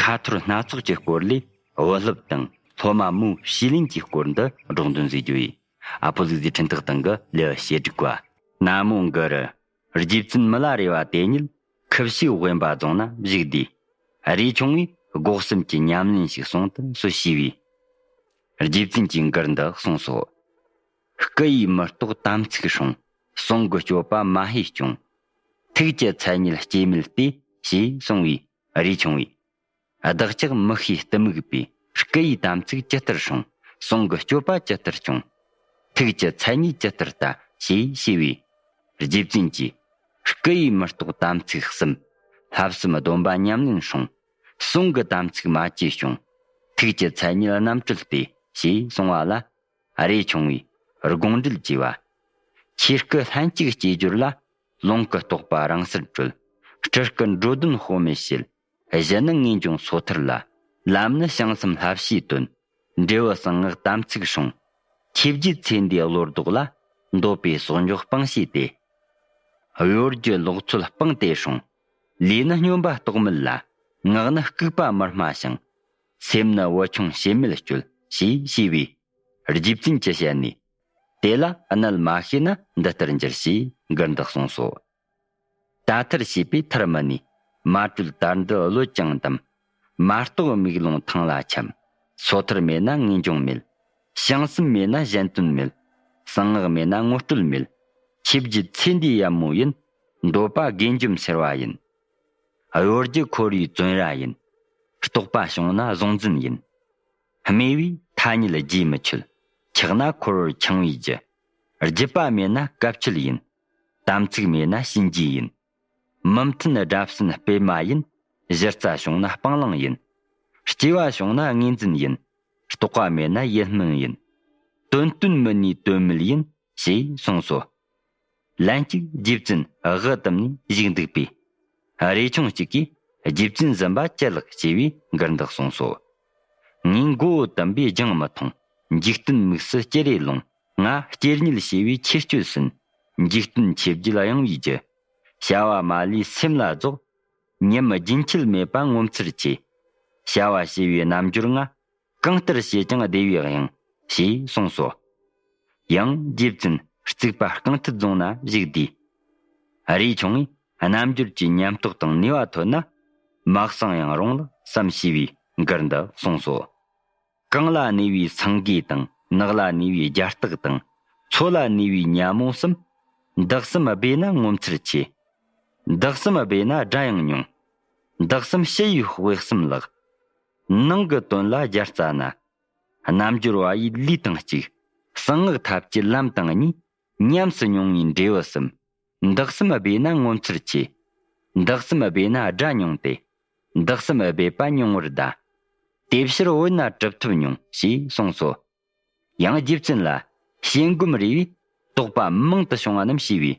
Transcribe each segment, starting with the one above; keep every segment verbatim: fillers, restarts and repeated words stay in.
ཁ་ཐོར་སྣ་ཚོགས་ཀྱི་སྐོར་ལས་བུ་སློབ་དང་སློབ་མ་མོའི་ཞི་ལིན་གྱི་སྐོར་འདི་སྒྲོག་འདོན་མཛད་རྒྱུ་ཡིན། ཨ་ཕོ་ལུག་རྫི་འཕྲིན་སྟེགས་སྟེང་གི་ལེའུ་ཞེ་དྲུག་པ། ན་མོ་གུ་རུ། རྗེ་བཙུན་མི་ལ་རས་པ་དེ་ཉིད་ཁུ་བྱུག་དབེན་པ་རྫོང་ན་བཞུགས་དུས། རས་ཆུང་པོས་སྒོ་གསུམ་གྱི་ཉམས་ལེན་ཞིག་གསུངས་ཏེ་གསོལ་ཞུས་པས། རྗེ་བཙུན་གྱིས་མགུར་འདི་གསུངས་སོ། སྐུ་ཡི་མེ་ཏོག་དམ་ཚིག་སྲུང་། གསུང་གི་སྤྱོད་པ་མ་ཤེས་སྐྱོང་། ཐུགས་ཀྱི་མཚན་ཉིད་སྐྱེ་མེད་ལྟོས། ཞེས་གསུངས་པས། རས་ཆུང་པོས། བདག་ཅག་མི་ཤེས་གཏི་མུག་པས། སྐུ་ཡི་དམ་ཚིག་ཇི་ལྟར་སྲུང་། གསུང་གི་སྤྱོད་པ་ཇི་ལྟར་སྐྱོང་། ཐུགས་ཀྱི་མཚན་ཉིད་ཇི་ལྟར་ལྟ། ཞེས་ཞུས་པས། རྗེ་བཙུན་གྱིས། སྐུ་ཡི་མེ་ཏོག་དམ་ཚིག་གསུམ། བསླབ་གསུམ་སྡོམ་པ་ཉམས་ལེན་སྲུང་། གསུང་གི་དམ་ཚིག་མ་བཅོས་སྐྱོང་། ཐུགས་ཀྱི་མཚན་ཉིད་རྣམ་གྲོལ་ལྟོས། ཞེས་གསུངས་པ་ལ། རས་ཆུང་པོས་དགོངས་འགྲེལ་བགྱིས་པ། ཆོས་སྐུ་ལྷན་ཅིག་སྐྱེས་སྦྱོར་ལ། ལུང་གི་རྟོགས་པ་རང་སར་གྲོལ། སྤྲུལ་སྐུ་འགྲོ་དོན་དཔག་མེད་བྱེད། གཞི་ནི་ངེས་འབྱུང་སོ་ཐར་ལ། ལམ་ནི་བྱང་སེམས་བསླབ་བྱའི་དོན། འབྲས་བུ་གསང་སྔགས་དམ་ཚིག་སྲུང་། ཆོས་བརྒྱུད་ཚེ་འདིའི་བློ་ལྡོག་ལ། འདོད་པའི་གསོག་འཇོག་སྤང་བྱས་ཏེ། གཡོ་སྒྱུ་ལོག་འཚོལ་སྤངས་ཏེ་སྲུང་། ལས་ནི་སྨྱོན་པ་རྟོག་མེད་ལ། ངག་ནི་ལྐུགས་པ་མི་སྨྲ་ཞིང་། སེམས་ནི་བུ་ཆུང་ཞེན་མེད་སྤྱོད། ཞེས་ཞུས་པས། རྗེ་བཙུན་གྱི་ཞལ་ནས། དེ་ལ་གནད་མ་ཤེས་ན་འདི་ལྟར་འགྱུར། ཞེས་མགུར་འདི་གསུངས་སོ། ད་ཐར་བྱས་པས་ཐར་མི་ནུས། མ་གྲོལ་དར་འདི་གློད་ཀྱང་དམ། མ་རྟོགས་མིག་ལོང་ཐང་ལ་འཁྱམས། སོ་ཐར་མེད་ན་ངེས་འབྱུང་མེད། བྱང་སེམས་མེད་ན་གཞན་དོན་མེད། གསང་སྔགས་མེད་ན་ངོ་སྤྲོད་མེད། ཆོས་བརྒྱུད་ཚེ་འདིའི་ཡབ་མོ་ཡིན། འདོད་པ་དགེ་འཇོམས་སེར་བ་ཡིན། གཡོ་སྒྱུ་འཁོར་བའི་བཙོན་ར་ཡིན། རྟོགས་པ་བྱུང་ན་གཟུང་འཛིན་ཡིན། སྨྲས་པས་ཐ་སྙད་རྗེས་མི་ཆོད། ཆགས་ན་འཁོར་བར་འཁྱང་བའི་རྒྱུ། རྒྱུད་པ་མེད་ན་སྐབས་འཆོལ་ཡིན། དམ་ཚིག་མེད་ན་གཤིན་རྗེ་ཡིན། མི་མཐུན་དགྲ་བསུན་སྤེལ་མ་ཡིན། གཞི་རྩ་བྱུང་ན་སྤང་བླང་ཡིན། སྐྱེ་བ་བྱུང་ན་ངོས་འཛིན་ཡིན། རྟོགས་པ་མེད་ན་ཡིད་སྨོན་ཡིན། དོན་སྟོན་མི་ནུས་དོན་མེད་ཡིན། ཞེས་གསུངས་སོ། ལན་གཅིག་རྗེ་བཙུན་དབུ་བཏུམས་ནས་བཞུགས་འདུག་པས། རས་ཆུང་གཅིག་གིས་རྗེ་བཙུན་གཟིམ་པ་ཅི་ལགས་ཞེས་པའི་མགུར་འདི་གསུངས་སོ། ངས་མགོ་བོ་བཏུམས་པས་རྒྱང་མི་མཐོང་། འཇིག་རྟེན་དམིགས་སུ་ཅི་རེ་ལོང་། ང་སྐྱེ་དངོས་ཞེས་པའི་ཆེ་སྤྱོད་ཟིན། འཇིག་རྟེན་ཆོས་བརྒྱད་གཡེང་བའི་རྒྱུ། བྱ་བ་མ་ལུས་སེམས་ལ་རྫོགས། ཉིན་རྒྱུན་ཆད་མེད་པ་ངོ་མཚར་ཆེ། བྱ་བ་བྱས་པའི་རྣམ་འགྱུར་ང་། གང་ལྟར་བྱས་ཀྱང་བདེ་བའི་དབྱིངས། ཞེས་གསུངས་སོ། ཡང་རྗེ་བཙུན་རྩིག་པ་རྐང་མཐིལ་རྫོང་ན་བཞུགས་དུས། རས་ཆུང་པོས་རྣལ་འབྱོར་གྱི་ཉམས་རྟོགས་དང་ནུས་པ་ཐོན་ན། མ་གསང་ཡང་རུང་ལགས་སམ་ཞེས་པའི་མགུར་འདི་གསུངས་སོ། གང་ལ་གནས་པའི་སེང་གེ་དང་། ནགས་ལ་གནས་པའི་རྒྱ་སྟག་དང་། མཚོ་ལ་གནས་པའི་ཉ་མོ་གསུམ། འདི་གསུམ་སྦས་ན་ངོ་མཚར་ཆེ། འདི་གསུམ་སྦས་ན་དགྲ་ཡང་ཉུང་། འདི་གསུམ་ཕྱི་ཡི་དཔེ་གསུམ་ལགས། ནང་གི་དོན་ལ་སྦྱར་རྩ་ན། རྣལ་འབྱོར་བ་ཡི་ལུས་དང་གཅིག། གསང་སྔགས་ཐབས་ཀྱི་ལམ་དང་གཉིས། ཉམས་སུ་མྱོང་བའི་འབྲས་བུ་གསུམ། འདི་གསུམ་སྦས་ན་ངོ་མཚར་ཆེ། འདི་གསུམ་སྦས་ན་དགྲ་ཉུང་སྟེ། འདི་གསུམ་སྦས་པ་ཉུང་བར་གདའ། དེ་ཕྱིར་བོད་ན་གྲུབ་ཐོབ་ཉུང་། ཞེས་གསུངས་སོ། ཡང་རྗེ་བཙུན་ལ་ཞེན་སྒོམ་རེ་བའི་རྟོགས་པ་མང་དུ་བྱུང་བ་རྣམས་ཞེས་པའི་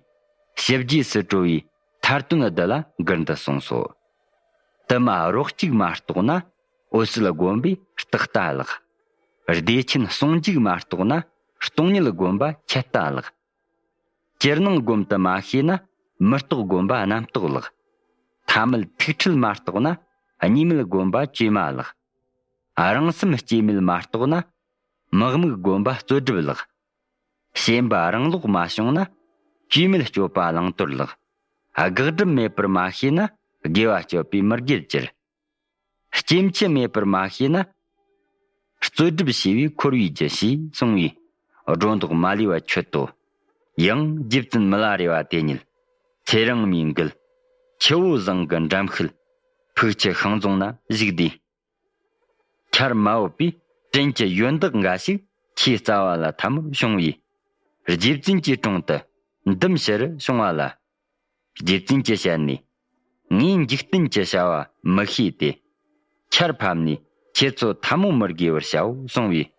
ཞི་རྒྱས་སུ་གྲོལ་བའི་ཐར་དོན་བསྡུ་ལ་མགུར་འདི་གསུངས་སོ། དུ་མ་རོ་གཅིག་མ་རྟོགས་ན། འོད་གསལ་བསྒོམ་པས་རྟག་ལྟ་ལགས། བདེ་ཆེན་ཟུང་འཇུག་མ་རྟོགས་ན། སྟོང་ཉིད་བསྒོམ་པ་ཁྱད་ལྟ་ལགས། ཅིར་སྣང་སྒོམ་དུ་མ་ཤེས་ན། མི་རྟོག་སྒོམ་པ་རྣམ་རྟོག་ལགས། ཐ་མལ་ཐུག་འཁྲུལ་མ་རྟོགས་ན། གཉིས་མེད་སྒོམ་པ་བཅོས་མ་ལགས། རང་སེམས་སྐྱེ་མེད་མ་རྟོགས་ན། མི་དམིགས་སྒོམ་པ་རྩོལ་སྒྲུབ་ལགས། ཞེན་པ་རང་ལོག་མ་བྱུང་ན། བཅོས་མེད་སྤྱོད་པ་བླང་དོར་ལགས། དགག་སྒྲུབ་མེད་པར་མ་ཤེས་ན། དགེ་བ་སྤྱོད་པས་མི་དགེར་གྱུར། སྐྱེ་འཆི་མེད་པར་མ་ཤེས་ན། རྩོལ་སྒྲུབ་བྱས་པས་འཁོར་བའི་རྒྱུ། ཞེས་གསུངས་པས། སྒྲོ་འདོགས་མ་ལུས་པ་ཆོད་དོ། ཡང་རྗེ་བཙུན་མི་ལ་རས་པ་དེ་ཉིད། ཚེ་རིང་མོའི་མགུལ། ཆུ་བོ་བཟང་གི་འགྲམ་ཤུལ། ཕུག་ཆུ་ཤིང་རྫོང་ན་བཞུགས་དུས། ཆར་མ་བབས་པས་སྤྲིན་གྱི་ཡོན་བདག་འགའ་ཞིག་ཆུའི་རྩ་བ་ལ་འཐབ་མོར་བྱུང་བས། རྗེ་བཙུན་གྱི་དྲུང་དུ་འདུམ་ཕྱིར་བྱུང་བ་ལ། རྗེ་བཙུན་གྱི་ཞལ་ནས། ངས་འཇིག་རྟེན་གྱི་བྱ་བ་མི་ཤེས་ཏེ། ཆར་ཕབ་ནས་ཁྱེད་ཚོ་འཐབ་མོ་མི་དགོས་པར་བྱའོ་གསུངས་པས།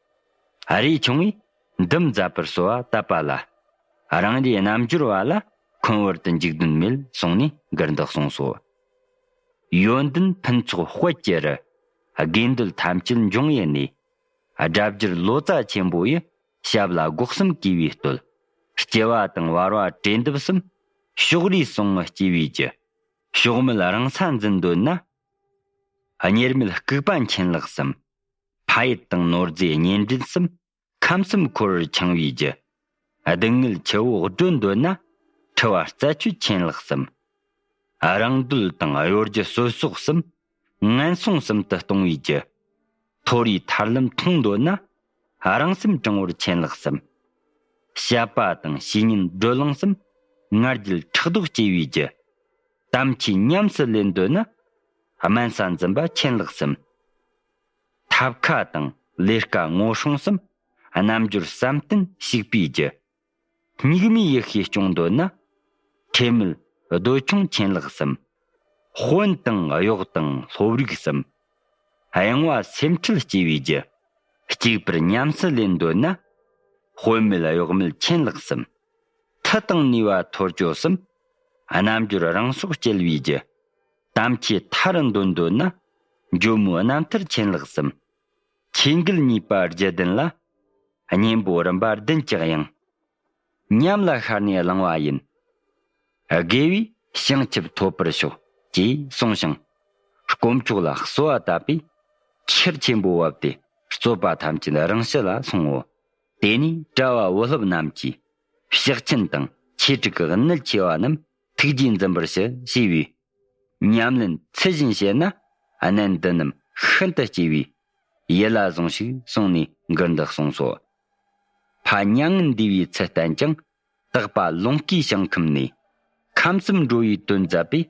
རས་ཆུང་པོས་འདུམ་མཛད་པར་གསོལ་བ་བཏབ་པ་ལ། རང་རེའི་རྣལ་འབྱོར་བ་ལ་འཁོན་བར་དུ་འཇིགས་དོན་མེད་གསུངས་ནས་མགུར་འདི་གསུངས་སོ། ཡོན་ཏན་ཕུན་ཚོགས་དཔལ་གྱི་རི། དགེ་འདུན་ཐམས་ཅད་འབྱུང་བའི་གནས། སྒྲ་བསྒྱུར་ལོ་ཙཱ་ཆེན་པོ་ཡི། ཞབས་ལ་སྒོ་གསུམ་གུས་པས་བསྟོད། སྐྱེ་བ་དང་བར་བ་བྲེ་འདབ་གསུམ། ཕྱོགས་རིས་ཟུང་ངུ་སྐྱེ་བའི་རྒྱུ། ཕྱོགས་མེད་རང་ས་འཛིན་འདོད་ན། གཉེར་མེད་ལྐུགས་པ་མཁྱེན་ལགས་སམ། ཕ་ཡུལ་དང་ནོར་རྫས་གཉེན་འབྲེལ་སམ། ཁམས་གསུམ་འཁོར་བར་འཆིང་བའི་རྒྱུ། སྡུག་བསྔལ་ཆུ་བོ་སྒྲོལ་འདོད་ན། འཁྲུལ་བ་རྩད་གཅོད་མཁྱེན་ལགས་སམ། རང་འདོད་དང་གཡོ་སྒྱུ་ཟོལ་ཟོག་གསུམ། ངན་སོང་གསུམ་དུ་ལྟུང་བའི་རྒྱུ། མཐོ་རིས་ཐར་ལམ་མཐོང་འདོད་ན། རང་སེམས་དྲང་བོར་མཁྱེན་ལགས་སམ། བཤད་པ་དང་བཤེས་གཉེན་བགྲོ་གླེང་གསུམ། ང་རྒྱལ་ཕྲག་དོག་སྐྱེ་བའི་རྒྱུ། དམ་ཆོས་ཉམས་སུ་ལེན་འདོད་ན། སྨན་ས་འཛིན་པ་མཁྱེན་ལགས་སམ། ཐབ་ཁ་དང་ལས་ཀ་ངོ་སྲུང་གསུམ། རྣལ་འབྱོར་བསམ་གཏན་ཞིག་པའི་རྒྱུ། སྙིགས་མའི་ཡེ་ཤེས་སྐྱོང་འདོད་ན། ཁྲེལ་མེད་འདོད་ཆུང་མཁྱེན་ལགས་སམ། དཔོན་དང་གཡོག་དང་སློབ་རིགས་སམ། གཡེང་བ་སེམས་ཁྲལ་སྐྱེ་བའི་རྒྱུ། གཅིག་པུར་ཉམས་སུ་ལེན་འདོད་ན། དཔོན་མེད་གཡོག་མེད་མཁྱེན་ལགས་སམ། མཐུ་དང་ནུས་པ་འཐོར་བཅོས་སམ། རྣལ་འབྱོར་རང་སྲོག་གཅོད་པའི་རྒྱུ། དམ་ཆོས་ཐར་འདོད་འདོད་ན། ཇོ་མོའི་རྣམ་ཐར་མཁྱེན་ལགས་སམ། ཆོས་འགལ་གཉིས་པ་བརྒྱད་ལྡན་ལ། གཉེན་པོ་རིམ་པ་བདུན་གྱི་དབྱངས། ཉམས་ལ་ཤར་ནས་བླང་བ་ཡིན། དགེ་བས་བྱང་ཆུབ་ཐོབ་པར་ཤོག་ཅེས་གསུངས་ཤིང་། དཀོན་མཆོག་ལ་གསོལ་བ་བཏབ་པས། ཆར་ཆེན་པོ་བབས་ཏེ། རྩོད་པ་ཐམས་ཅད་རང་ཞི་ལ་སོང་ངོ་། དེ་ནས་གྲྭ་བ་བུ་སློབ་རྣམས་ཀྱིས། ཕྱག་ཆེན་དང་ཆོས་དྲུག་གི་གནད་ཆེ་བ་རྣམས། ཐུགས་རྗེས་འཛིན་པར་ཞུ་ཞེས་པས། ཉམས་ལེན་ཚུལ་བཞིན་བྱས་ན། གནད་འདི་རྣམས་ཤིན་ཏུ་གཅེས་པས། ཡིད་ལ་ཟུངས་ཤིག་གསུངས་ནས་མགུར་འདི་གསུངས་སོ། ཕ་མྱ་ངན་འདས་པའི་ཚུལ་བསྟན་ཀྱང་། སྟག་པ་ལུང་སྐུའི་ཞིང་ཁམས་ནས། ཁམས་གསུམ་འགྲོ་བའི་དོན་མཛད་པའི།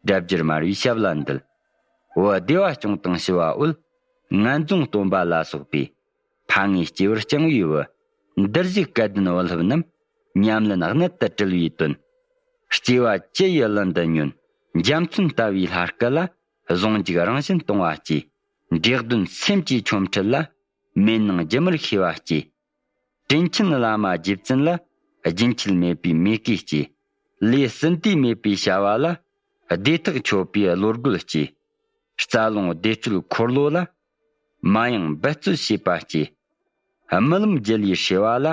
སྒྲ་བསྒྱུར་སྨྲ་བའི་ཞབས་ལ་འདུད། བུ་བདེ་བ་སྐྱོང་དང་ཞི་བ་འོད། ངན་རྫོང་སྟོན་པ་ལ་སོགས་པའི། ཕ་ངའི་སྐྱེས་བུར་བསྐྱངས་པའི་བུ། འདིར་བཞུགས་སྐལ་ལྡན་བུ་སློབ་རྣམས། ཉམས་ལེན་གནད་དུ་དྲིལ་བའི་དོན། སྐྱེ་བ་ཅི་ཡི་གླིང་དུ་ཉོན། འཇམ་ཚོན་ལྟ་བུའི་ལྷ་སྐུ་ལ། ཟུང་འཇུག་རང་བཞིན་སྟོང་བ་སྐྱེས། འབྲས་གདོན་སེམས་ཀྱི་ཆོ་འཕྲུལ་ལ། མེད་སྣང་སྒྱུ་མར་ཤེས་པ་སྐྱེས། དྲིན་ཆེན་བླ་མ་རྗེ་བཙུན་ལ། རྒྱུན་ཆད་མེད་པའི་མོས་གུས་སྐྱེས། ལས་ཟིན་དུས་མེད་པའི་བྱ་བ་ལ། བདེ་ཐག་ཆོད་པའི་བློ་རྒོད་སྐྱེས། རྩ་རླུང་བདེ་དྲོད་འཁོར་ལོ་ལ། མ་ཡེངས་འབད་རྩོལ་བྱེད་པ་སྐྱེས། རྨི་ལམ་རྒྱུད་ལས་ཧྲེ་བ་ལ།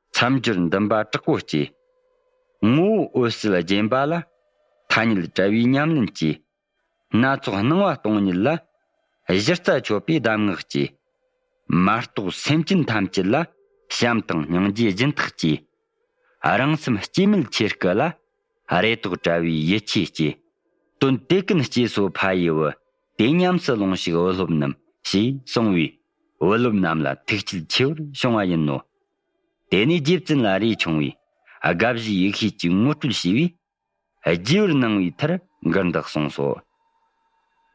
མཚམས་སྦྱོར་འདུན་པ་དྲག་པོ་སྐྱེས། ངོ་བོ་འོད་གསལ་རྗེན་པ་ལ། ཐ་སྙད་བྲལ་བའི་ཉམས་ལེན་གྱིས། སྣ་ཚོགས་སྣང་བ་སྟོང་ཉིད་ལ། གཞི་རྩ་ཆོད་པའི་གདམས་ངག་གིས། མ་རྟོགས་སེམས་ཅན་ཐམས་ཅད་ལ། བྱམས་དང་སྙིང་རྗེའི་སྦྱིན་ཐག་གིས། རང་སེམས་སྐྱེ་མེད་ཆོས་སྐུ་ལ། རེ་དོགས་བྲལ་བའི་ཡིད་ཆེས་སྐྱེས། དོན་དེ་ཀུན་སྐྱེས་སོ་ཕ་ཡི་བུ། དེ་ཉམས་སུ་ལོངས་ཤིག་བུ་སློབ་རྣམས། ཞེས་གསུངས་པས། བུ་སློབ་རྣམས་ལ་ཐུགས་རྗེ་ཆེ་བར་བྱུང་བ་ཡིན་ནོ། དེ་ནས་རྗེ་བཙུན་ལ་རས་ཆུང་བས། དགའ་བཞིའི་ཡེ་ཤེས་ཀྱིས་ངོ་སྤྲོད་བྱས་པས། རྗེ་བོར་གནང་བའི་མཐར་མགུར་འདི་གསུངས་སོ།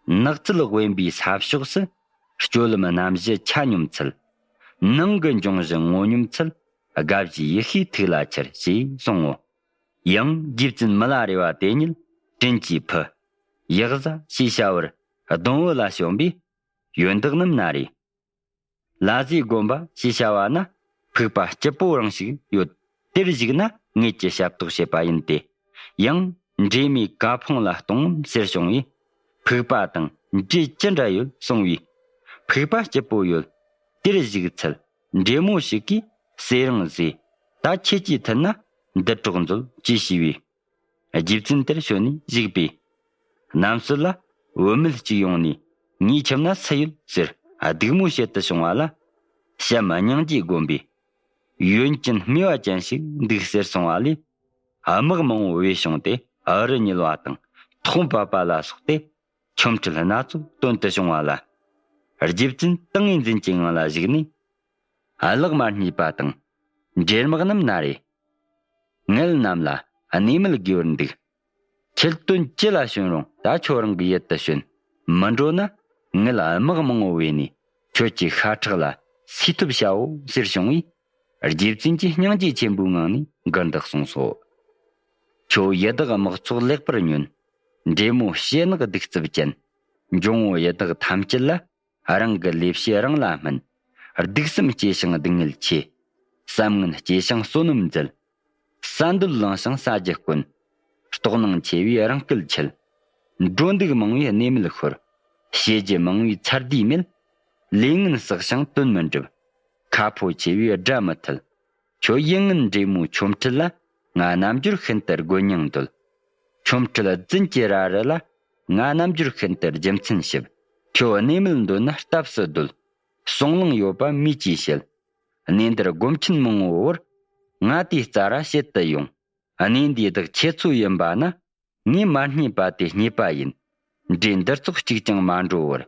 ནགས་ཚལ་དབེན་པའི་ས་ཕྱོགས་སུ། སྤྱོད་ལམ་རྣམ་བཞི་ཆ་སྙོམས་ཚུལ། ནང་གི་འབྱུང་བཞི་ངོ་སྙོམས་ཚུལ། དགའ་བཞིའི་ཡེ་ཤེས་ཐུགས་ལ་འཆར། ཞེས་གསུངས་ངོ་། ཡང་རྗེ་བཙུན་མི་ལ་རས་པ་དེ་ཉིད་དྲིན་གྱིས་ཕུ། ཡག་བཟའ་ཞེས་བྱ་བར་སྡོང་བོ་ལ་བྱོན་པས། ཡོན་བདག་རྣམས་ན་རེ། ལ་ཟའི་དགོན་པ་ཞེས་བྱ་བ་ན་ཕུག་པ་སྐྱིད་པོ་རང་ཞིག་ཡོད། དེར་བཞུགས་ན་ངེད་ཀྱི་ཞབས་ཏོག་བྱེད་པ་ཡིན་ཏེ། ཡང་འདྲེ་མོས་ག་ཕོང་ལ་གཏོང་ངམ་ཟེར་བྱུང་བས། ཕུག་པ་དང་འདྲེ་ཅི་འདྲ་ཡོད་གསུངས་པས། ཕུག་པ་སྐྱིད་པོ་ཡོད། དེར་བཞུགས་ཚུལ་འདྲེ་མོ་ཞིག་གིས་ཟེར་རུང་ཟེར། ད་ཁྱེད་ཀྱིས་ཐུབ་ན་འདི་གྲོགས་མཛོད་ཅེས་ཞུས་པས། རྗེ་བཙུན་དེར་བྱོན་ནས་བཞུགས་པས། གནམ་སྲོད་ལ་བུད་མེད་ཅིག་ཡོང་ནས་ངའི་ཁྱིམ་ན་སུ་ཡོད་ཟེར་སྡིགས་མོ་བྱེད་དུ་བྱུང་བ་ལ། བྱམས་སྙིང་རྗེས་བསྒོམས་པས། ཡོན་ཅན་སྨེ་བ་ཅན་ཞིག་འདུག་ཟེར་སོང་བ་ལས། དམག་མང་བོ་བས་བྱུང་སྟེ་ཨུ་རུ་ཉུལ་བ་དང་ཐོག་འབབ་པ་ལ་སོགས་ཏེ་ཆོ་འཕྲུལ་སྣ་ཚོགས་སྟོན་དུ་བྱུང་བ་ལ། རྗེ་བཙུན་ཏིང་ངེ་འཛིན་གྱི་ངང་ལ་བཞུགས་ནས། གླགས་མ་རྙེད་པ་དང་འདྲེ་དམག་རྣམས་ན་རེ། ངེད་རྣམས་ལ་གནས་མལ་དགོས་པར་འདུག་ཁྱེད་དོན་ཅི་ལ་བྱོན་རུང་ད་ཁྱོད་རང་གི་ཡུལ་དུ་བྱོན། མི་འགྲོ་ན་ངེད་དམག་མང་བོ་བས་ནས་ཁྱོད་ཀྱི་ཤ་ཁྲག་ལ་སྲིད་ཐོབ་བྱའོ་ཟེར་བྱུང་བས། རྗེ་བཙུན་གྱིས་སྙིང་རྗེ་ཆེན་པོའི་ངང་ནས་མགུར་འདི་གསུངས་སོ། ཁྱོད་ཡི་དྭགས་དམག་ཚོགས་ལེགས་པར་ཉོན། འདྲེ་མོ་ཤེད་ནག་གདུག་རྩུབ་ཅན། འབྱུང་བོ་ཡི་དྭགས་ཐམས་ཅད་ལ། རང་གི་ལས་བྱེད་རང་ལ་སྨིན། སྡིག་སེམས་སྐྱེ་ཞིང་སྡུག་བསྔལ་ཆེ། བསམ་ངན་སྐྱེ་ཞིང་བསོད་ནམས་འཛད། ས་འདོད་ལངས་ཤིང་ས་རྒྱུ་དཀོན། ལྟོགས་ནང་ཆེ་བས་རང་སྐལ་འཆི། འགྲོ་འདུག་མང་བས་གནས་མལ་ཤོར། བྱེད་རྒྱུ་མང་བས་ཚར་དུས་མེད། ལས་ངན་བསགས་ཤིང་དོན་མི་འགྲུབ། ཁ་ཕོ་ཆེ་བས་དགྲ་མི་ཐུལ། ཁྱོད་ཡིད་ངན་འདྲེ་མོའི་ཆོ་འཕྲུལ་ལ། ང་རྣལ་འབྱོར་ཤིན་ཏུ་དགོས་སྙིང་འདོད། ཆོ་འཕྲུལ་རྫུན་གྱི་ར་རི་ལ། ང་རྣལ་འབྱོར་ཤིན་ཏུ་རྒྱུ་མཚན་ཞིབ། ཁྱོད་གནས་མལ་འདོད་ན་སྟབས་སུ་སྡོད། གསུང་ལུང་ཡོད་པ་མོས་ཀྱིས་བཤད། གནས་འདིར་སྒོམ་ཆེན་མང་བོ་བོར། ང་དེའི་རྩ་ར་བྱེད་དུ་ཡོང་། གནས་འདིའི་བདག་ཁྱེད་ཚོ་ཡིན་པ་ན། ངས་མ་རྙེད་པ་དེ་རྙེད་པ་ཡིན། འདྲེ་འདི་ཚོགས་གཅིག་ཀྱང་མ་འགྲོ་བར།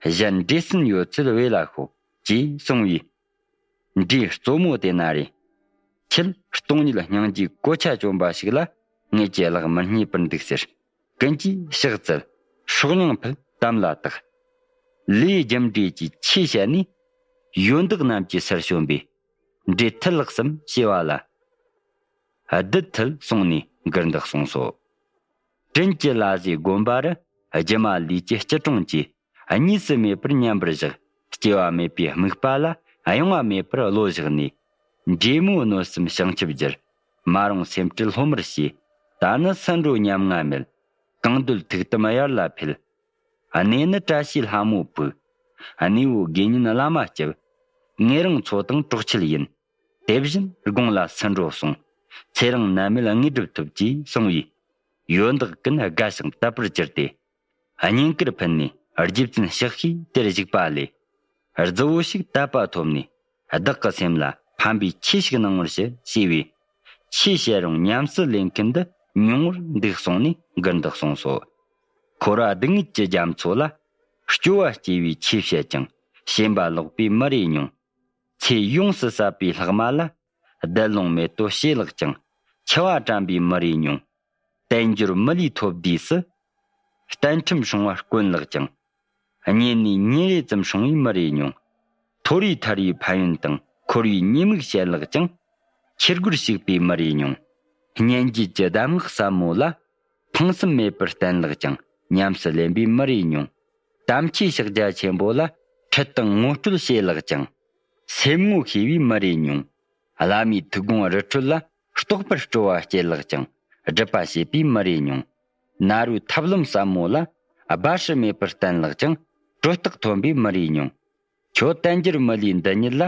གཞན་འདྲེ་སྲིན་ཡོད་ཚུལ་བོས་ལ་ཤོག་ཅེས་གསུངས་པས། འདྲེ་གཙོ་མོ་དེ་ན་རེ། ཁྱེད་སྟོང་ཉིད་སྙིང་རྗེའི་གོ་ཆ་གྱོན་པ་ཞིག་ལ་ངེད་ཀྱི་གླགས་མི་རྙེད་པར་འདུག་ཟེར། ཀུན་གྱིས་ཕྱག་བཙལ། སྲོག་སྙིང་ཕུལ། དམ་ལ་བཏགས། ལས་རྒྱུ་འབྲས་ཀྱི་ཆོས་བཤད་ནས། ཡོན་བདག་རྣམས་ཀྱི་སར་བྱོན་པས། འདྲེ་ཐུལ་ལགས་སམ་ཞེས་པ་ལ། བདུད་ཐུལ་གསུངས་ནས་མགུར་འདི་གསུངས་སོ། དྲིན་གྱི་ལ་ཟེ་དགོན་པ་རུ། སྒྱུ་མ་ལུས་ཀྱི་སྐྱིལ་ཀྲུང་གིས། གཉིས་སུ་མེད་པར་མཉམ་པར་བཞག་སྐྱེ་བ་མེད་པའི་དམིགས་པ་ལ། གཡེང་བ་མེད་པར་བློ་བཞག་ནས། འདྲེ་མོ་གནོད་སེམས་བྱང་ཆུབ་གྱུར། མ་རུངས་སེམས་བསྐྲད་སློབ་མར་བྱས། ད་ནི་སུ་འགྲོ་ཉམ་ང་མེད། གང་འདོད་ཐུགས་དམ་དབྱར་ལ་འཕེལ། གནས་ནི་བཀྲ་ཤིས་ལྷ་མོ་ཕུག་གནས་བོ་དགེ་བསྙེན་བླ་མ་སྐྱབས། ངེད་རང་ཚོ་དང་གྲོགས་ཁྱེད་ཡིན། དེ་བཞིན་དགོངས་ལ་སུ་འགྲོ་གསུངས། ཚེ་རིང་ནད་མེད་དངོས་གྲུབ་ཐོབ་ཅེས་གསུངས་པས། ཡོན་བདག་ཀུན་དགའ་ཞིང་དད་པར་གྱུར་ཏེ། བསྙེན་བཀུར་ཕུལ་ནས་རྗེ་བཙུན་ཕྱག་བཞེས་དེར་བཞུགས་པ་ལས། རྫི་བོ་ཞིག་དད་པ་ཐོབ་ནས། བདག་གི་སེམས་ལ་ཕན་པའི་ཆོས་ཤིག་གནང་བར་ཞུ་ཞེས་པས། ཆོས་བཤད་རུང་ཉམས་སུ་ལེན་མཁན་འདི་ཉུང་བར་འདུག་གསུངས་ནས་མགུར་འདི་གསུངས་སོ། འཁོར་བ་སྡུག་བསྔལ་གྱི་རྒྱ་མཚོ་ལ། སྐྱོ་བ་སྐྱེ་བའི་ཆོས་བཤད་ཀྱང་། ཞེན་པ་ལོག་པའི་མི་རེ་ཉུང་། ཚེ་ཡོངས་སུ་ཟད་པའི་ལྷག་མ་ལ། བདེ་ལོང་མེ་ཏོག་བྱེ་ལག་ཀྱང་། འཆི་བ་དྲན་པའི་མི་རེ་ཉུང་། དལ་འབྱོར་མི་ལུས་ཐོབ་དུས་སུ། གཏན་ཁྲིམས་སྲུང་བ་དཀོན་ལག་ཀྱང་། གཉེན་ནས་ཉིན་རེ་ཙམ་སྲུང་བའི་མི་རེ་ཉུང་། མཐོ་རིས་ཐར་བའི་ཕན་ཡོན་དང་། འཁོར་བའི་ཉེས་དམིགས་བྱེད་ལག་ཀྱང་། ཁྱི་རྒོད་ཞིག་པའི་མི་རེ་ཉུང་། སྙན་བརྒྱུད་ཀྱི་གདམས་ངག་ཟབ་མོ་ལ། ཕངས་སེམས་མེད་པར་བསྟེན་ལག་ཀྱང་། ཉམས་སུ་ལེན་པའི་མི་རེ་ཉུང་། དམ་ཆོས་ཕྱག་རྒྱ་ཆེན་པོ་ལ། ཁྲིད་དང་ངོ་སྤྲོད་བྱེད་ལག་ཀྱང་། སེམས་ངོ་ཤེས་པའི་མི་རེ་ཉུང་། བླ་མའི་ཐུགས་དགོངས་རི་ཁྲོད་ལ། རྟོགས་པར་སྤྲོ་བ་སྐྱེད་ལག་ཀྱང་། སྒྲུབ་པ་བྱེད་པའི་མི་རེ་ཉུང་། ན་རོའི་ཐབས་ལམ་ཟབ་མོ་ལ། སྦ་ཧྲི་མེད་པར་བསྟེན་ལག་ཀྱང་། གྲོས་རྟགས་ཐོན་པའི་མི་རེ་ཉུང་། ཁྱོད་བསྟན་འགྱུར་མི་ལུས་འདི་ཉིད་ལ།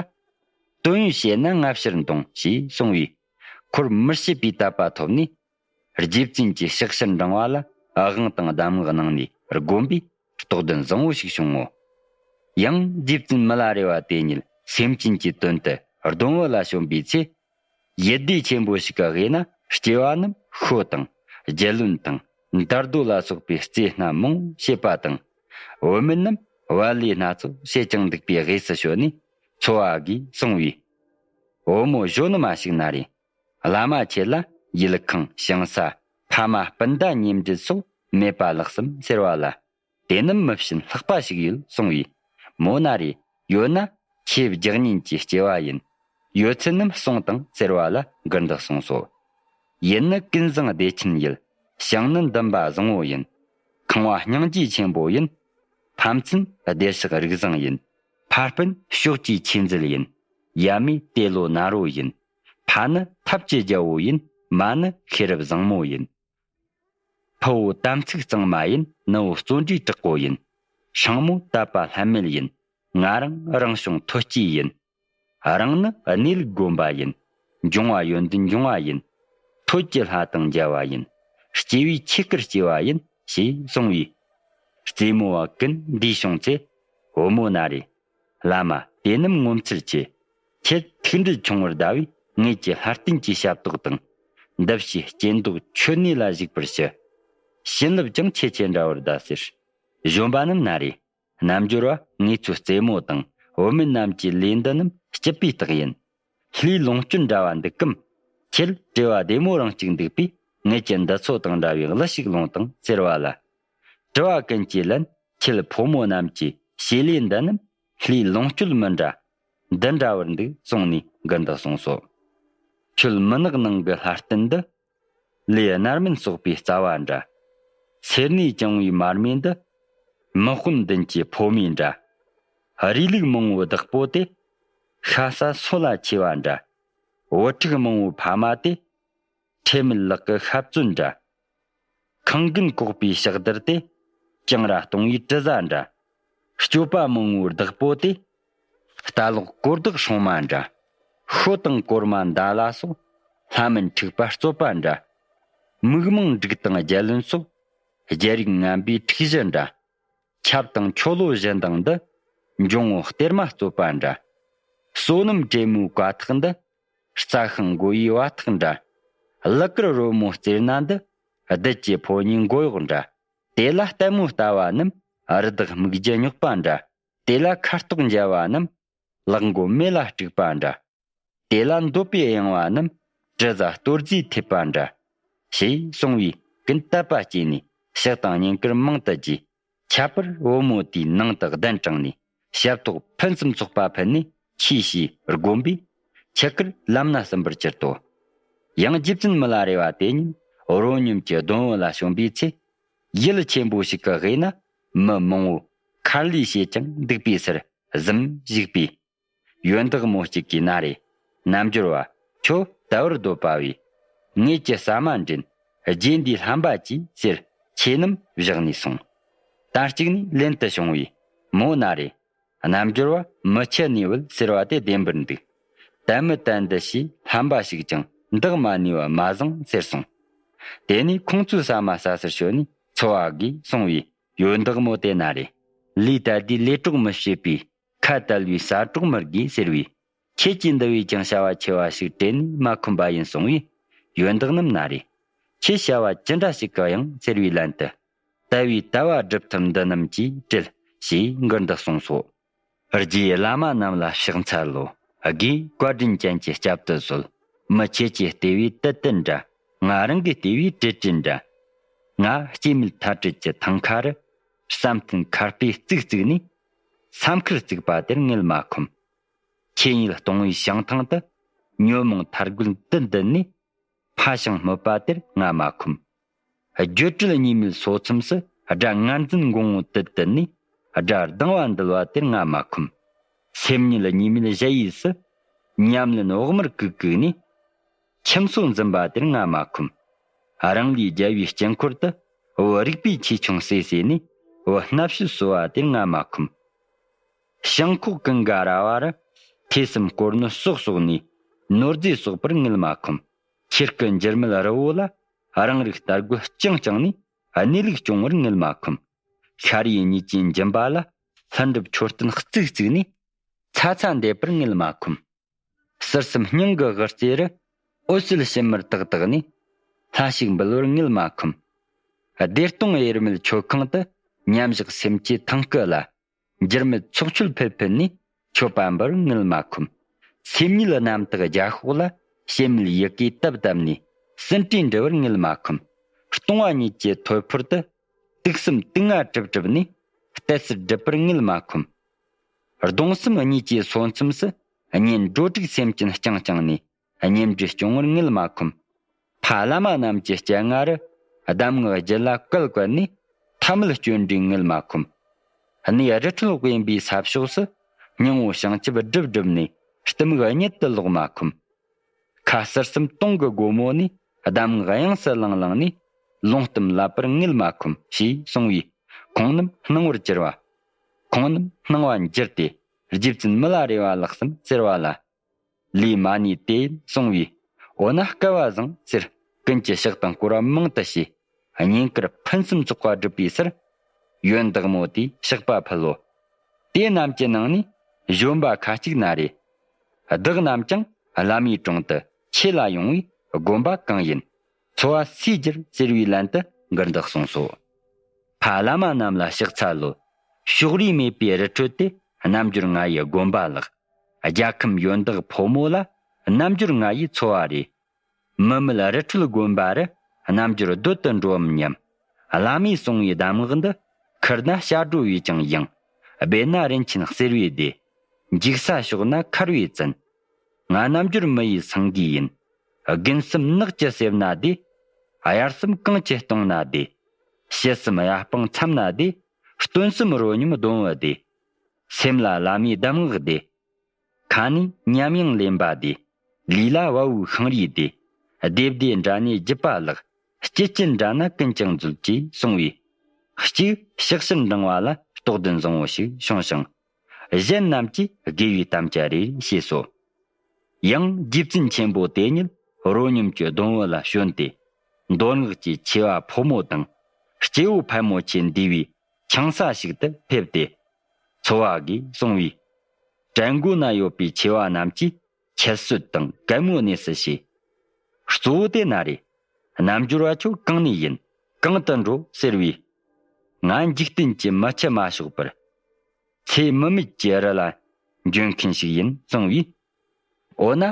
དོན་ཡོད་བཤད་ན་སྔ་ཕྱིར་འདོང་ཞེས་གསུངས་པས། འཁོར་མི་ཕྱེད་པའི་དད་པ་ཐོབ་ནས། རྗེ་བཙུན་གྱི་ཕྱག་ཕྱིར་འབྲང་བ་ལ། དབང་དང་གདམས་ངག་གནང་ནས་བསྒོམས་པས། རྟོགས་ལྡན་བཟང་བོ་ཞིག་བྱུང་ངོ་། ཡང་རྗེ་བཙུན་མི་ལ་རས་པ་དེ་ཉིད་སེམས་ཅན་གྱི་དོན་དུ་སྡོམ་བུ་ལ་བྱོན་པའི་ཚེ། ཡིད་བདེ་ཆེན་པོ་ཞིག་གི་དབུས་ན། སྐྱེ་བ་རྣམས་ཤོ་དང་རྒྱལ་བློན་དང་འདར་རྡོ་ལ་སོགས་པའི་རྩེ་སྣ་མང་བྱེད་པ་དང་། བུད་མེད་རྣམས་བལ་ལས་སྣ་ཚོགས་བྱེད་ཅིང་འདུག་པའི་དབུས་སུ་བྱོན་ནས་འཚོ་བ་དགོས་གསུངས་པས། བུ་མོ་གཞོན་ནུ་མ་ཞིག་ན་རེ། བླ་མ་ཁྱེད་ལ་ཡུལ་ཁང་ཞིང་ས་ཕ་མ་སྤུན་ཟླ་གཉེན་འབྲེལ་སོགས་མེད་པ་ལགས་སམ་ཟེར་བ་ལ། དེ་རྣམས་མི་བྱིན་ལྷག་པ་ཞིག་ཡོད་གསུངས་པས། མོ་ན་རེ། ཡོད་ན་ཆེས་བརྒྱ་ཉིན་གྱི་སྐྱེ་བ་ཡིན། ཡོད་ཚད་རྣམས་གསུངས་དང་ཟེར་བ་ལ་མགུར་འདི་གསུངས་སོ། ཡུལ་ནི་ཀུན་བཟང་བདེ་ཆེན་ཡུལ། ཞིང་ནི་འདུན་པ་བཟང་བོ་ཡིན། ཁང་བ་སྙིང་རྗེ་ཆེན་པོ་ཡིན། ཕམ་ཚུན་བདེ་གཤེགས་རིགས་བཟང་ཡིན། ཕ་སྤུན་ཕྱོགས་ཀྱི་ཆོས་མཛད་ཡིན། ཡབ་མེས་ཏེ་ལོ་ནཱ་རོ་ཡིན། ཕ་ནི་ཐབས་ཀྱི་རྒྱལ་པོ་ཡིན། མ་ནི་ཤེས་རབ་བཟང་མོ་ཡིན། ཕུ་བོ་དམ་ཚིག་གཙང་མ་ཡིན། ནུ་བོ་བརྩོན་འགྲུས་དྲག་པོ་ཡིན། སྲིང་མོ་དད་པ་ལྷད་མེད་ཡིན། ང་རང་རང་བྱུང་ཐོད་སྐྱེས་ཡིན། རང་ནི་གནས་ལུགས་དགོན་པ་ཡིན། འབྱུང་བ་ཡོན་ཏན་འབྱུང་བ་ཡིན། ཐོད་ཀྱི་ལྷ་དང་མཇལ་བ་ཡིན། སྐྱེ་བའི་ཆོས་སྐུར་སྐྱེ་བ་ཡིན། ཞེས་གསུངས་པས། རྩེ་མོ་བ་ཀུན་འདིས་བྱུང་ཚེ། བུ་མོ་ན་རེ། བླ་མ། དེ་རྣམས་ངོ་མཚར་ཆེ། ཁྱེད་ཐུགས་འདྲི་ཆུང་བར་གདའ་བས། ངེད་ཀྱི་ལྷར་བརྟེན་གྱི་ཞབས་ཏོག་དང་། འདི་ཕྱིའི་སྐྱེ་མདོག་མཆོད་གནས་ལ་གཞུག་པར་ཞུ། བྱིན་རླབས་ཀྱང་ཆེས་ཆེར་འདྲ་བར་གདའ་ཟེར། གཞོན་པ་རྣམས་ན་རེ། རྣལ་འབྱོར་བ་ངེད་ཚོའི་རྩེ་མོ་དང་བུད་མེད་རྣམས་ཀྱི་ལས་འདི་རྣམས་སྐྱིད་པའི་རྟགས་ཡིན། ལྷའི་ལོངས་སྤྱོད་འདྲ་བ་འདུག་གམ། ཁྱེད་བྲེལ་བ་བདེ་མོ་རང་གཅིག་འདུག་པས། ངེད་ཀྱི་འདི་ཚོ་དང་འདྲ་བའི་གླུ་ཞིག་ལོངས་དང་ཟེར་བ་ལ། དྲི་བ་ཀུན་གྱིས་ལན། ཁྱེད་ཕོ་མོ་རྣམས་ཀྱི་བྱེད་ལས་འདི་རྣམས་ལྷའི་ལོངས་སྤྱོད་མི་འདྲ། འདི་འདྲ་བར་འདུག་གསུངས་ནས་མགུར་འདི་གསུངས་སོ། ཁྱོད་མུན་ནག་ནང་གི་ལྷ་རྟེན་འདི། ལས་རྣམ་སྨིན་གསོག་པའི་རྩ་བ་འདྲ། སེར་སྣས་བཅིངས་པའི་མར་མེ་འདི། མི་དཔོན་མདུན་གྱི་ཕོ་མོའི་འདྲ། རིགས་ལུགས་མང་བོའི་བདག་པོ་དེ། ཤ་ཟ་སོ་ལ་ཆེ་བ་འདྲ། བུ་ཕྲུག་མང་བོའི་ཕ་མ་དེ། ཁྲེལ་མེད་ལག་གི་ཤ་བཙོན་འདྲ། ཁང་རྒན་བཀོག་པའི་ཕྱག་དར་དེ། གྱང་ར་སྟོང་བའི་དྲི་ཟ་འདྲ། སྤྱོད་པ་མང་བོའི་བདག་པོ་དེ། རྟ་ལོག་གོར་བདག་སྲུང་མ་འདྲ། ཤོ་དང་གོར་མ་མདའ་ལ་སོགས། ལྷ་མིན་འཁྲུག་པ་རྩོད་པ་འདྲ། མིག་མང་འབྲུག་དང་རྒྱལ་བློན་སོགས། རྒྱལ་རིགས་ངན་པའི་འཁྲུག་གཞི་འདྲ། ཆབ་དང་ཆོ་ལོ་བཞི་འདང་འདི། འབྱུང་བོ་གཏེར་མ་བསྟོད་པ་འདྲ། བསོད་ནམས་དྲེད་མོའི་བཀའ་ཐག་འདི། རྩྭ་ཤིང་མགོ་ཡི་བ་ཐག་འདྲ། གླུ་གར་རོལ་མོ་རྩེར་སྣ་འདི། བདུད་ཀྱི་ཕོ་ཉའི་མགོ་གཡོག་འདྲ། དེ་ལ་ལྟད་མོ་ལྟ་བ་རྣམས། རི་དྭགས་སྨིག་རྒྱུ་རྙོག་པ་འདྲ། དེ་ལ་ཁ་རྟོག་འཇལ་བ་རྣམས། ལག་མགོ་མེ་ལ་དཀྲུགས་པ་འདྲ། དེ་ལ་འདོད་པའི་གཡེང་བ་རྣམས། དྲི་ཟ་གཏོར་རྫས་ཐེབས་པ་འདྲ། ཞེས་གསུངས་པས་ཀུན་དད་པ་སྐྱེས་ནས་ཕྱག་དང་བསྙེན་བཀུར་མང་དུ་བགྱིས། ཁྱད་པར་བུ་མོ་དེའི་ནང་དུ་གདན་དྲངས་ནས། ཞབས་ཏོག་ཕུན་སུམ་ཚོགས་པ་ཕུལ་ནས་ཆོས་བྱས་བསྒོམས་པས། ཆུ་ཁར་ལམ་སྣ་ཟིན་པར་གྱུར་ཏོ། ཡང་རྗེ་བཙུན་མི་ལ་རས་པ་དེ་ཉིད་རོ་སྙོམས་ཀྱི་སྡོང་བོ་ལ་བྱོན་པའི་ཚེ། ཡུལ་ཆེན་པོ་ཞིག་གི་དབུས་ན་མི་མང་བོ་མཁར་ལས་བྱེད་ཅིང་འདུག་པའི་སར་གཟིམ་བཞུགས་པས། ཡོན་བདག་མོ་གཅིག་གིས་ན་རེ། རྣལ་འབྱོར་བ། ཁྱོད་དལ་བར་འདོད་པ་བས། ངེད་ཀྱི་ཟ་མ་འདྲེན། རྗེ་འདིའི་ལྷན་པ་གྱིས་ཟེར། ཁྱེད་རྣམས་བཞག་ནས་སོང་། དར་ཅིག་ནས་ལེན་དུ་བྱུང་བས། མོ་ན་རེ། རྣལ་འབྱོར་བ། མི་ཁྱི་ནས་བུད་ཟེར་བ་དེ་བདེན་པར་འདུག། དལ་མི་དལ་འདི་ཞེས་ལྷན་པ་ཞིག་ཀྱང་འདག་མ་ནུས་པ་མ་བཟང་ཟེར་གསུངས། དེ་ནས་ཁོང་ཚོའི་ཟ་མ་ཟ་སར་བྱོན་ནས་འཚོ་བ་དགོས་གསུངས་པས། ཡོན་བདག་མོ་དེ་ན་རེ། ལས་དལ་དུས་ལས་གྲོགས་མི་བྱེད་པས། ཁ་དལ་བས་ཟ་གྲོགས་མི་དགོས་ཟེར་བས། ཁྱེད་ཀྱིས་འདི་བས་ཀྱང་བྱ་བ་ཆེ་བ་ཞིག་དྲན་ནས་མ་ཁོམ་པ་ཡིན་གསུང་བས། ཡོན་བདག་རྣམས་ན་རེ། ཁྱེད་བྱ་བ་ཅི་འདྲ་ཞིག་གི་ཡང་ཟེར་བའི་ལན་དུ། དལ་བས་དལ་བ་སྒྲུབ་ཐབས་འདི་རྣམས་ཀྱིས་དྲིལ། ཞེས་མགུར་འདི་གསུངས་སོ། རྗེ་བླ་མ་རྣམས་ལ་ཕྱག་འཚལ་ལོ། དགེ་བཀའ་དྲིན་ཅན་གྱི་སྐྱབས་དུ་གསོལ། མི་ཁྱེད་ཀྱི་ལྟེ་བའི་དུད་དུད་འདྲ། ང་རང་གི་ལྟེ་བའི་དྲིལ་དྲིལ་འདྲ། ང་སྐྱེད་མེད་མཐའ་བྲལ་གྱི་ཐང་ཁ་རུ། བསམ་གཏན་མཁར་དཔེ་བརྩིགས་བརྩིགས་ནས། ས་མཁར་བརྩིགས་པ་དེར་ངལ་མ་ཁོམ། ཁྱེད་ཉིད་གཏོང་བའི་བྱང་ཐང་དུ། ཉོན་མོངས་མཐར་རྒོལ་འདི་འདུལ་ནས། ཕ་ཞིང་སྨོད་པ་དེར་ང་མ་ཁོམ། སྒྱུ་འཕྲུལ་གཉིས་མེད་སོ་མཚམས་སུ། དགྲ་ངར་འཛིན་འགོང་བོ་དུད་དུད་ནས། དགྲ་སྡང་བ་འདུལ་བ་དེར་ང་མ་ཁོམ། སེམས་ཉིད་གཉིས་མེད་གཞལ་ཡས་སུ། ཉམས་ལེན་བོགས་མར་གུག་གུག་ནས། ཁྱིམ་སོ་འཛིན་པ་དེར་ང་མ་ཁོམ། རང་ལས་རྒྱལ་བའི་དཀྱིལ་འཁོར་དུ། བུ་རིག་པའི་ཆེ་ཆུང་སོ་སོ་ནས། བུ་སྣ་ཕྱེད་གསོ་བ་དེར་ང་མ་ཁོམ། ཤིང་ཁོག་ཀུན་དགའ་ར་བ་རུ། ཐོས་བསམ་སྒོ་སྣོད་གསོག་གསོག་ནས། ནོར་རྫས་གསོག་པར་ངལ་མ་ཁོམ། ཁྱེད་སྐུ་འགྱུར་མེད་རི་བོ་ལ། རང་རིག་ལྟར་རྒོལ་བསྐྱངས་བསྐྱངས་ནས། གནས་ལུགས་སྐྱོང་བར་ངལ་མ་ཁོམ། ཤར་ཡི་གཉིས་ཀྱི་འགྱིམ་པ་ལ། ལྷུན་གྲུབ་མཆོད་རྟེན་བརྩིགས་བརྩིགས་ནས། ཚ་ཚ་འདེབས་པར་ངལ་མ་ཁོམ། ཟུར་གསུམ་སྙིང་གི་དབུ་རྩེ་རུ། འོད་གསལ་ཕྱི་མར་དག་དག་ནས། ལྷ་ཞིག་འབུལ་བར་ངལ་མ་ཁོམ། བདེ་སྟོང་དབྱེར་མེད་མཆོད་ཁང་དུ། མཉམ་བཞག་སེམས་ཀྱི་ཐང་སྐུ་ལ། འགྱུར་མེད་ཚོགས་མཆོད་ཕུལ་ཕུལ་ནས། མཆོད་པ་འབུལ་བར་ངལ་མ་ཁོམ། སེམས་ཉིད་རྣམ་དག་རྒྱ་ཤོག་ལ། ཞེན་མེད་ཡི་གེ་བཏབ་བཏབ་ནས། ཟིན་བྲིས་འབྲི་བར་ངལ་མ་ཁོམ། སྟོང་བ་ཉིད་ཀྱི་ཐོད་ཕོར་དུ། དུག་གསུམ་དུག་ལྔ་གྲིབ་གྲིབ་ནས། གཏད་སར་སྒྲུབ་པར་ངལ་མ་ཁོམ། གདུང་སེམས་གཉིས་ཀྱི་སོ་མཚམས་སུ། གཉེན་འགྲོ་དྲུག་སེམས་ཅན་བསྐྱངས་བསྐྱངས་ནས། གཉེན་སྒྲིག་སྐྱོང་བར་ངལ་མ་ཁོམ། ཕ་བླ་མ་རྣམས་ཀྱི་སྤྱན་སྔ་རུ། གདམས་ངག་རྒྱུད་ལ་བཀལ་བཀལ་ནས། ཐ་མལ་སྐྱོན་འདྲེན་ངལ་མ་ཁོམ། གནས་རི་ཁྲོད་དབེན་པའི་ས་ཕྱོགས་སུ། སྙིང་པོ་བྱང་ཆུབ་སྒྲུབ་སྒྲུབ་ནས། གཏི་མུག་གཉིད་དུ་ལོག་མ་ཁོམ། ཁ་ཟུར་གསུམ་དུང་གི་སྒོ་མོ་ནས། གདམས་ངག་དབྱངས་སུ་ལང་ལང་ནས། ལུང་གཏམ་ལབ་པར་ངལ་མ་ཁོམ། ཞེས་གསུངས་པས། ཁོང་རྣམས་སྣང་བར་གྱུར་པ། ཁོང་རྣམས་སྣང་བ་འགྱུར་ཏེ། རྗེ་བཙུན་མི་ལ་རས་པ་ལགས་སམ་ཟེར་བ་ལ། ལས་མ་ནུས་ཏེ་གསུངས་པས། འོ་ན་སྐལ་བ་བཟང་ཟེར། ཀུན་གྱིས་ཕྱག་དང་སྐོར་བ་མང་དུ་བྱས། བསྙེན་བཀུར་ཕུན་སུམ་ཚོགས་པ་བསྒྲུབས་པའི་སར། ཡོན་བདག་མོ་དེས་བཤགས་པ་ཕུལ་ལོ། དེ་རྣམས་ཀྱི་ནང་ནས་གཞོན་པ་ཁ་ཅིག་ན་རེ། བདག་རྣམས་ཀྱང་བླ་མའི་དྲུང་དུ་ཆོས་ལ་ཡོང་བའི་དགོན་པ་གང་ཡིན། འཚོ་བ་སུས་བསྒྱུར་ཟེར་བའི་ལན་དུ་མགུར་འདི་གསུངས་སོ། ཕ་བླ་མ་རྣམས་ལ་ཕྱག་འཚལ་ལོ། ཕྱོགས་རིས་མེད་པའི་རི་ཁྲོད་དེ། རྣལ་འབྱོར་ང་ཡི་དགོན་པ་ལགས། རྒྱལ་ཁམས་ཡོན་བདག་ཕོ་མོ་ལ། རྣལ་འབྱོར་ང་ཡི་འཚོ་བ་རེ། མི་མེད་རི་ཁྲོད་དགོན་པ་རུ། རྣལ་འབྱོར་སྡོད་དུ་འགྲོའམ་སྙམ། བླ་མས་གསུངས་པའི་གདམས་ངག་འདི། ཁུར་ན་བྱ་སྒྲོ་བས་ཀྱང་ཡང་། སྦས་ན་རིན་ཆེན་གསེར་བས་བདེ། འཇིག་ས་ཕྱོགས་ན་མཁར་བས་བཙུན། ང་རྣལ་འབྱོར་མི་ཡི་སེང་གེ་ཡིན། དགུན་གསུམ་ནགས་ཀྱི་གསེབ་ན་བདེ། དབྱར་གསུམ་གངས་ཀྱི་ལྟོང་ན་བདེ། ཕྱི་གསུམ་གཡའ་སྤང་མཚམས་ན་བདེ། སྟོན་གསུམ་རོ་སྙོམས་སྡོང་བུ་བདེ། སེམས་ལ་བླ་མའི་གདམས་ངག་བདེ། ཁ་ནས་ཉམས་དབྱངས་ལེན་པ་བདེ། ལུས་ལ་བ་འུའི་ཤིང་རིས་བདེ། སྡེ་བདེ་འདྲ་གནས་བརྒྱུད་པ་ལགས། སྐྱིད་ཅན་འདྲ་ན་ཀུན་ཀྱང་མཛོད་ཅེས་གསུངས་པས། གཅིག་ཕྱག་ཕྱིར་འབྲང་བ་ལ་རྟོགས་ལྡན་བཟང་བོ་ཞིག་བྱུང་ཞིང་། གཞན་རྣམས་ཀྱིས་དགེ་བའི་དམ་བཅའ་རེ་བྱས་སོ། ཡང་རྗེ་བཙུན་ཆེན་པོ་དེ་ཉིད་རོ་སྙོམས་ཀྱི་སྡོང་བུ་ལ་བྱོན་ཏེ། མདོ་སྔགས་ཀྱི་ཆེ་བ་ཕོ་མོ་དང་། སྐྱེ་བོ་ཕལ་མོ་ཆེ་འདུས་པའི་ ཆང་ས་ཞིག་ཏུ་ཕེབས་ཏེ། འཚོ་བ་དགོས་གསུངས་པས། བྲན་མགོ་ན་ཡོད་པའི་ཆེ་བ་རྣམས་ཀྱིས་ཁྱད་གསོད་དང་གད་མོ་གནས་སུ་བྱས། གཙོ་བོ་དེ་ན་རེ། རྣལ་འབྱོར་བ་ཁྱོད་གང་ནས་ཡིན། གང་དུ་འགྲོ་ཟེར་བས། ང་འཇིག་རྟེན་གྱི་མི་ཁྱི་མ་ཞོག་པར། ཚེ་མི་མེད་ཀྱི་རི་ལ་འབྱོན་མཁན་ཞིག་ཡིན་གསུངས་པས། འོ་ན་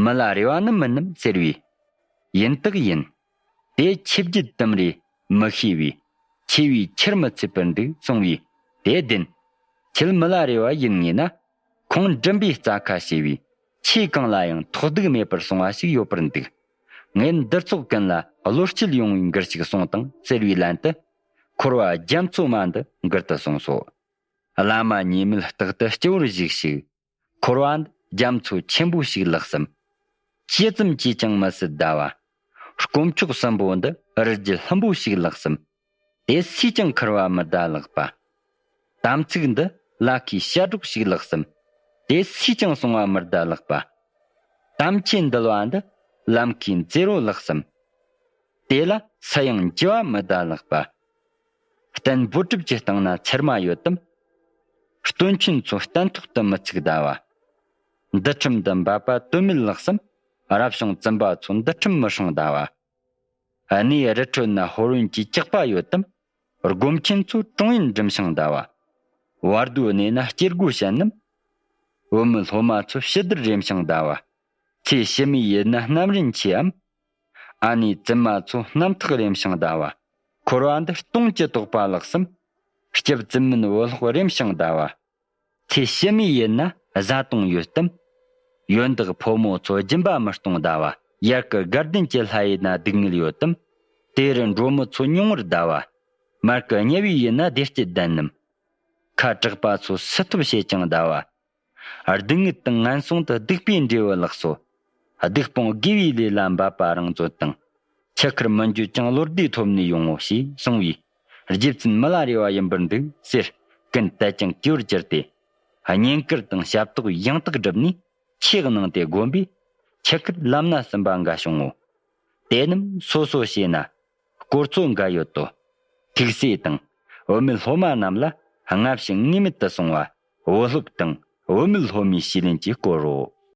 མི་ལ་རེ་བ་ནི་མིན་ནམ་ཟེར་བས། ཡིན་དག་ཡིན། དེ་ཆོས་བརྒྱད་དམ་རེ་མི་ཤེས་པས། ཆེ་བའི་ཆར་མི་ཚུད་པར་འདུག་གསུངས་པས། དེ་བདེན། ཁྱེད་མི་ལ་རེ་བ་ཡིན་ངེས་ན། ཁོང་འགྲིམ་པའི་རྩྭ་ཁ་ཕྱེ་བས། ཆོས་གང་ལ་ཡང་ཐོགས་རྡུགས་མེད་པར་སོང་བ་ཞིག་ཡོད་པར་འདུག། ངས་འདིར་ཚོགས་ཀུན་ལ་བློ་སྐྱིད་ཡོང་བའི་མགུར་ཞིག་གསུངས་དང་ཟེར་བའི་ལན་དུ། འཁོར་བ་རྒྱ་མཚོ་མ་འདི་མགུར་དུ་གསུངས་སོ། བླ་མ་ཉེས་མེད་རྟག་ཏུ་སྤྱི་བོར་བཞུགས་ཤིག། འཁོར་བ་འདི་རྒྱ་མཚོ་ཆེན་པོ་ཞིག་ལགས་སམ། ཇི་ཙམ་གྱིས་ཀྱང་མི་སྲིད་གདའ་བ། དཀོན་མཆོག་གསུམ་པོ་འདི་རི་རྒྱུད་ལྷུན་པོ་ཞིག་ལགས་སམ། དེ་སུས་ཀྱང་ཁུར་བ་མི་གདའ་ལགས་པ། དམ་ཚིག་འདི་ལ་ཁའི་བཤད་སྒྲོག་ཞིག་ལགས་སམ། དེ་སུས་ཀྱང་སྲུང་བ་མི་གདའ་ལགས་པ། དམ་ཆོས་འདུལ་བ་འདི་ལམ་ཁའི་མཛེས་རོ་ལགས་སམ། དེ་ལ་སུ་ཡང་འགྱུར་བ་མི་གདའ་ལགས་པ། སྟན་འབོལ་གྲུབ་ཀྱི་སྟེང་ན་ཚེར་མ་ཡོད་དམ། སྟོན་ཆེན་ཚོ་སྟན་ཐོག་ཏུ་མི་ཚུགས་གདའ་བ། འདུལ་ཁྲིམས་འདི་འབབ་པ་དོན་མེད་ལགས་སམ། རབ་བྱུང་བཙུན་པ་ཚོ་འདུལ་ཁྲིམས་མི་སྲུང་གདའ་བ། གནས་རི་ཁྲོད་ན་ཕོ་རོན་གྱི་ཇག་པ་ཡོད་དམ། སྒོམ་ཆེན་ཚོ་དྲུང་ཡིན་འགྲིམ་ཞིང་གདའ་བ། བར་དོའི་གནས་ན་སྐྱེ་སྒོ་བྱེད་ནམ། བུད་མེད་སློབ་མ་ཚོ་ཕྱི་དར་རེམ་ཞིང་གདའ་བ། ཚེ་ཕྱི་མའི་ཡུལ་ན་རྣམ་རིན་ཆེའམ། ཨ་ནེ་བཙུན་མ་ཚོ་སྣམ་ཐག་རེམ་ཞིང་གདའ་བ། འཁོར་བ་འདི་སྟོང་ཅི་དོགས་པ་ལགས་སམ། སྐྱབས་བཙུན་མིན་བུ་སློག་རེམ་ཞིང་གདའ་བ། ཚེ་ཕྱི་མའི་ཡུལ་ན་བཟའ་བཏུང་ཡོད་དམ། ཡོན་བདག་ཕོ་མོ་ཚོ་སྦྱིན་པ་མི་གཏོང་གདའ་བ། དབྱར་གི་དགའ་ལྡན་གྱི་ལྷ་ཡུལ་ན་སྡུག་བསྔལ་ཡོད་དམ། དེ་རུ་འབྲོག་མི་ཚོ་ཉུང་ངུར་གདའ་བ། མར་གི་དམྱལ་བའི་ཡུལ་ན་བདེ་སྐྱིད་ལྡན་ནམ། ཁ་གྲགས་པ་ཚོ་སྲིད་ཐོབ་བྱེད་ཅིང་གདའ་བ། སྡུག་བསྔལ་དང་ངན་སོང་དུ་སྡིག་པའི་འབྲས་བུ་ལགས་སོ། སྡིག་སྤོང་དགེ་བའི་ལས་ལ་འབད་པ་རང་མཛོད་དང་། ཆུ་ཁར་མི་འགྱོད་ཅིང་བློ་བདེ་ཐོབ་ནས་ཡོང་ངོ་ཞེས་གསུངས་པས། རྗེ་བཙུན་མི་ལ་རས་པ་ཡིན་པར་འདུག་ཟེར་ཀུན་དད་ཅིང་གུས་པར་གྱུར་ཏེ། བསྙེན་བཀུར་དང་ཞབས་ཏོག་ཡང་དག་བསྒྲུབས་ནས་ཆོས་གནང་སྟེ་བསྒོམས་པས། ཆུ་ཁར་ལམ་སྣ་ཟིན་པ་འགའ་བྱུང་ངོ་། དེ་རྣམས་སོ་སོ་བྱས་ན་དཀོར་མཚོ་འགའ་ཡོད་དོ། ཐུགས་སྲས་དང་བུད་མེད་སློབ་མ་རྣམས་ལ་སྔ་ཕྱི་ངེས་མེད་དུ་སོང་བ། བུ་སློབ་དང་བུད་མེད་སློབ་མའི་ཞུས་ལན་གྱིས་བསྐོར་རོ།